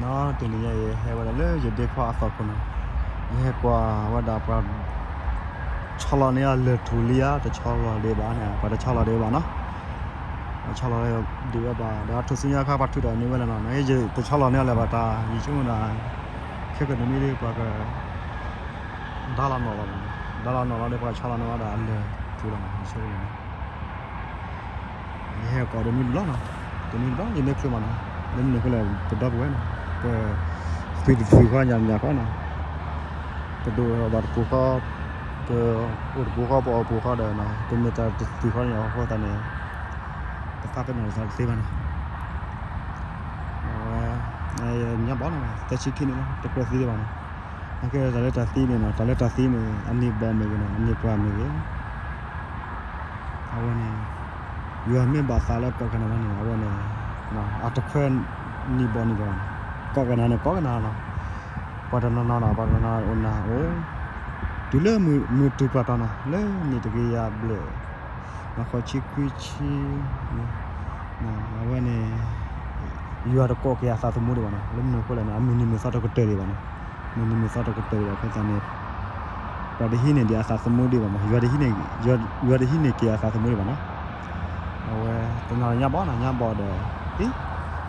တနံၤညါအံၤ ဟဲဝဲဒၣ်လၢယဒ့ခွါအသီခိၣ်နီၤ, ယဟဲကွၢ်ဝဲဒၣ်ပှၤ ဆီလီၤန့ၢ်အီၤလၢၢ်ထူၣ်လံဧါ, တဆီလီၤဒံးဘၣ်န့ၣ် ပှၤတဆီလီၤဒံးဘၣ်နီၤ, ပှၤဆီလီၤဒံးဝဲဘၣ် ဒီးအထူၣ်စုညါခါပှၤထုးထီၣ်န့ၢ်ဝဲလၢနီၤ, ယတဆီလီၤန့ၢ်အီၤလၢၤဘၣ်တၢ် ယဆိကမိၣ်ဒၣ် ခဲကနံၣ်မ့ၢ်ဒ်ပှၤက ဒါလီၤနီၣ်လီၤ, ဒါလီၤနီၣ်လီၤဒီး ပှၤဆီလီၤန့ၢ်ဝဲဒၣ်အလၢၢ်ထူၣ်လီၤနီၤ, ယဆိကမိၣ်န့ၣ် ယဟဲကိးတနွံတဘျီနီၤ, တနွံတဘျီ ယမ့ၢ်ချုးမးနီၤ, လၢမနုၤအဃိလဲၣ်ပဒီပုၢ်ဝဲၢ်နီၤ, ပ ပှၤတသွံၣ်ဃီညါညါဃီနီၤ, ပဒိၣ်ဘၣ်တပူၤဃီ, ပအိၣ်တပူၤဃီ ပအီၣ်ပူၤဃီဒီး ပမ့ၢ်တၢ်တသွံၣ်ဃီညါဃီအဃိသတးန့ၣ် ပသးပ့ၤနီၣ်ပသးတသ့ဘၣ်နီၤ, အဝဲ ညါဘီနီၤ သၢဆံခံနံၣ်လီၤ တကြၢးသံဒံးဘၣ်နီၤ, နာ်က့တၢ်လၢတၢ်သံန့ၣ်နီၤ တၢ်လၢတၢ်သံန့ၣ် အနံၣ်ဘီမ့ၢ်ဂ့ၤနီၤ အနံၣ်ပှၢ်မ့ၢ်ဂ့ၤ အဝဲန့ၣ် ယွၤမ့ၢ်ဘၣ်သးလၢကိးကနၤလီၤန့ၣ် အဝဲန့ၣ် အတခွဲနံၣ်ဘီနံၣ်ပှၢ်ဘၣ်နီၤ, ကိးကနၤန့ၣ်ကိးကနၤလီၤ, ပှၤတနီၤနီၤနီၤ ပှၤတနီၤနီၤအိၣ်နၤအိၣ် တုၤလၢမုၢ်တုၤပှၤတီၤနီၤ လၢနံၣ်တကယၤဘျဲၣ် နဃိးဆံခွံဆံ အဝဲန့ၣ် ယွၤတကိးက့ၤအသးသမူဒံးဘၣ်နီၤ, လၢမနုၤအဃိလဲၣ်န့ၣ် အမုၢ်နံၤမုၢ်သီတကတၢၢ်ဒံးဘၣ်နီၤ, မုၢ်နံၤမုၢ်သီတကတၢၢ်ဒံးဘၣ်အဃိသတးန့ၣ် ပှၤတဟံးန့ၢ်ဒံးအသးသမူဒံးဘၣ်မး, ယွၤတဟံးန့ၢ်က့ၤအသးသမူဒံးဘၣ်နီၤ, အဝဲတနီၤညါဘီနီၤ ညါဘီဒီး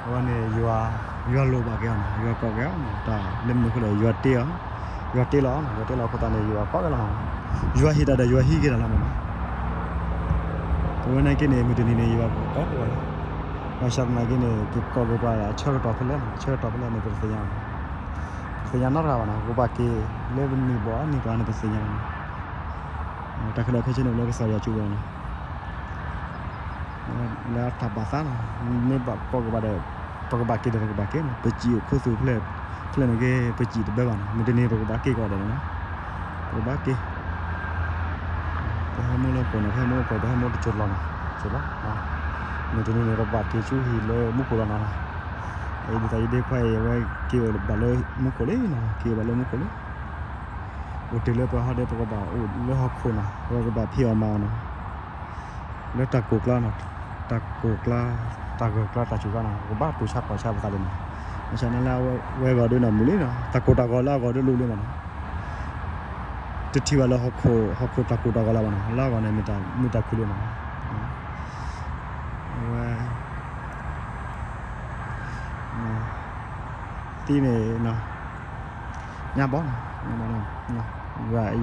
အဝဲန့ၣ် ယွၤလိၣ်ဘၣ်က့ၤအီၤနီၤ, ယွၤကိးက့ၤအီၤနီၤ, တၢ်လၢမနုၤအဃိလဲၣ် ယွၤတ့အီၤ, ယွၤတ့လီၤအီၤနီၤ, ယွၤတ့လီၤအဃိသတးန့ၣ် ယွၤကိးက့ၤလီၤမးနီၤ, ယွၤဟ့ၣ်တၢ်ဒီးယွၤဟံးက့ၤတၢ်လီၤမးနီၤ ပဝဲနာ်က့န့ၣ် မုၢ်တနံၤန့ၣ် ယွၤကိးက့ၤဝဲလီၤ, ဘၣ်ဆၣ်သနာ်က့န့ၣ် က့ၤကိးက့ၤပှၤအဆၢကတီၢ်ဖဲလဲၣ်နီၤ, အဆၢကတီၢ်ဖဲလဲၣ်န့ၣ် ပတသ့ၣ်ညါဘၣ်နီၤ, ပတသ့ၣ်ညါနီတဂၤဘၣ်နီၤ, ကဘၣ်က့ၤလၢပနံၣ်ဘီအနံၣ်ပှၢ်န့ၣ် ပတသ့ၣ်ညါဘၣ်နီၤ, တၢ်ခဲလၢာ်ခဲဆ့န့ၣ် လၢကစၢ်ယွၤစုပူၤနီၤ လၢတၢ်ဘၣ်သးနီၤ, မ့ၢ်ဘၣ်ကိးက့ၤဘၣ်ဒီး ပကဘၣ်က့ၤဒီးပကဘၣ်က့ၤနီၤ, ပစံၣ်အိၣ်ခူသူၣ်ဖျဲၣ်, ဖျဲၣ်န့ၣ်က့ၤ ပစံၣ်တဘၢဘၣ်နီၤ, မုၢ်တနံၤပကဘၣ်က့ၤကီးဒီးနီၤ, ပကဘၣ်က့ၤ, ပဟဲမူလၢဃိာ်န့ၣ် ပဟဲမူလၢဃိာ် ပဟဲမူတစိၢ်လီၤနီၤ, စိၢ်လီၤ, မုၢ်တနံၤန့ၣ် ပဘၣ်က့ၤဆူဟံၣ်လၢမူခိၣ်လီၤနီၤ, ဒ်သိးယဒ့ခွါအံၤ အဝဲက့ၤအိၣ်ဘၣ်လၢမူခိၣ်လံနီၤ, က့ၤအိၣ်ဘၣ်လၢမူခိၣ်လံ အိၣ်တ့ၢ်လၢပှၤဟီဒီး ပကဘၣ်အိၣ်လၢဟီၣ်ခိၣ်နီၤ, ပကဘၣ်ဖံးအီၣ်မၤအီၣ်နီၤ, လၢတၢ်ကိၢ်ကျါနီၤ, တၢ်ကိၢ်ကျါ, တၢ်ဂၢၢ်ကျါ တၢ်စူၤကျါနီၤ, ပကဘၣ်တူၢ်ဆါခီၣ်ဆါပသးဒ်နီၤ, ဘၣ်ဆၣ်န့ၣ်လၢအဝဲဂီၤဒုနီၤ မုၢ်လံနီၤ, တၢ်ကိၢ်တၢ်ဂီၤလၢအဂီၤဒုလူလံမးနီၤ, တထံၣ်ဘၣ်လၢဟီၣ်ခိၣ် ဟီၣ်ခိၣ်တၢ်ကိၢ်တၢ်ဂီၤလၢၤဘၣ်နီၤ, လၢအဂီၢ်န့ၣ် မ့ၢ်တၢ်မုာ်တၢ်ခုၣ်လံမးနီၤ, အဝဲ သံန့ၣ် ညါဘီနီၤ,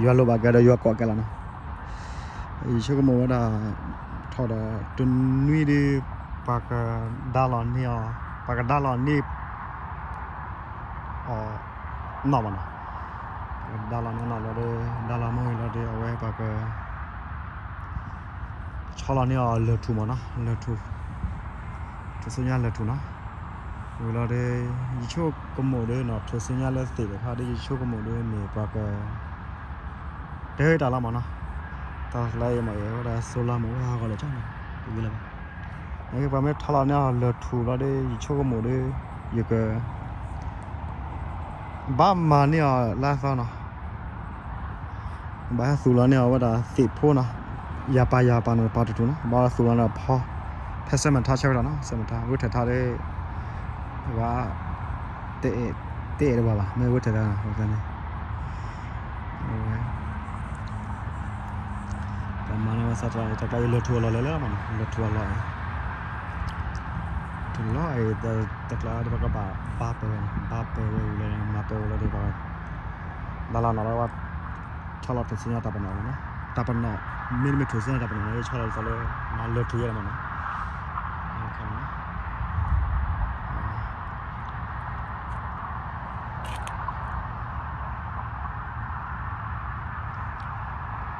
ယွၤလိၣ်ဘၣ်က့ၤဒီးယွၤကိးက့ၤလီၤနီၤ, ယဆိကမိၣ်ဝဲဒၣ် ထီၣ်ဒီးတနွံဒု ပှၤကဒါလီၤန့ၢ်အီၤ, ပှၤကဒါလီၤန့ၢ်အီၤနီၢ်မးနီၤ, ပှၤကဒါလီၤန့ၢ်အီၤနီၢ်လီၤဒီး ဒါလီၤမ့ၢ်ဝံၤလီၤဒီး အဝဲပှၤက ဆီလီၤန့ၢ်အီၤလၢၢ်ထူၣ်မးနီၤ, လၢၢ်ထူၣ်, ထူၣ်စုညါလၢၢ်ထူၣ်နီၤ, ဝံၤလီၤဒီး ယဆိကမိၣ်ဒီးနီၤ ထူၣ်စုညါလၢသ့ၣ်တဖၣ်ဒီး ယဆိကမိၣ်ဒီးမ့ၢ်ပှၤက တဲတၢ်လီၤမးနီၤ, တၢ်လၢအံၤမ့ၢ်အဝဲဒၣ် solar မ့ၢ်ဝဲဟးဂီၤလၢာ်ကၠီနီၤ, တဂ့ၤလၢၤဘၣ်, ပှၤမ့ၢ်ဆီလီၤန့ၢ်အီၤလၢၢ်ထူၣ်လီၤဒီး ယဆိကမိၣ်ဒီး ယက ဘၣ်မၤန့ၢ်အီၤလၢအသီနီၤ, ဘၣ်ဟဲသူၣ်လီၤန့ၢ်အီၤဝဲဒၣ်သ့ၣ်ဖိနီၤ, ယၤပၤယၤပၤန့ၣ် ပာ်တထူၣ်နီၤ, ဘၣ်သူၣ်လီၤန့ၢ်ဖီ, ဖဲစဲးမထါဆၢကတီၢ်နီၤ, စဲးမထါ ဝ့ၢ်ထဲးထါဒီး ဝဲ တအဲၣ်တဝၤဘၣ် မ့ၢ်ဝ့ၢ်ထဲးထါန့ၣ် ပမၤန့ၢ်ဝဲစးတၢ်ကျါအံၤ လၢၢ်ထူၣ်အလီၢ်လဲၣ်လဲၣ်မးနီၤ, လၢၢ်ထူၣ်အလီၢ်အံၤ, ထူၣ်လီၢ်အံၤ တၢ်ကျါဒီးပကဘၣ် ဘၣ်ပၢၢ်ဝဲနီၤ, ဘၣ်ပၢၢ်ဝဲဝံၤလီၤ မၤပၢၢ်ဝံၤလီၤဒီး ဘၣ်လၢနီၤလၢဝဲ ဆီလီၤထူၣ်စုညါတၢ်ပနီၣ်မးနီၤ, တၢ်ပနီၣ် မ့တမ့ၢ်ထူၣ်စုညါတၢ်ပနီၣ်န့ၣ် ဆီလီၤဒ်သိးလၢ လၢၢ်ထူၣ်ယဲၢ်လီၤမးနီၤ,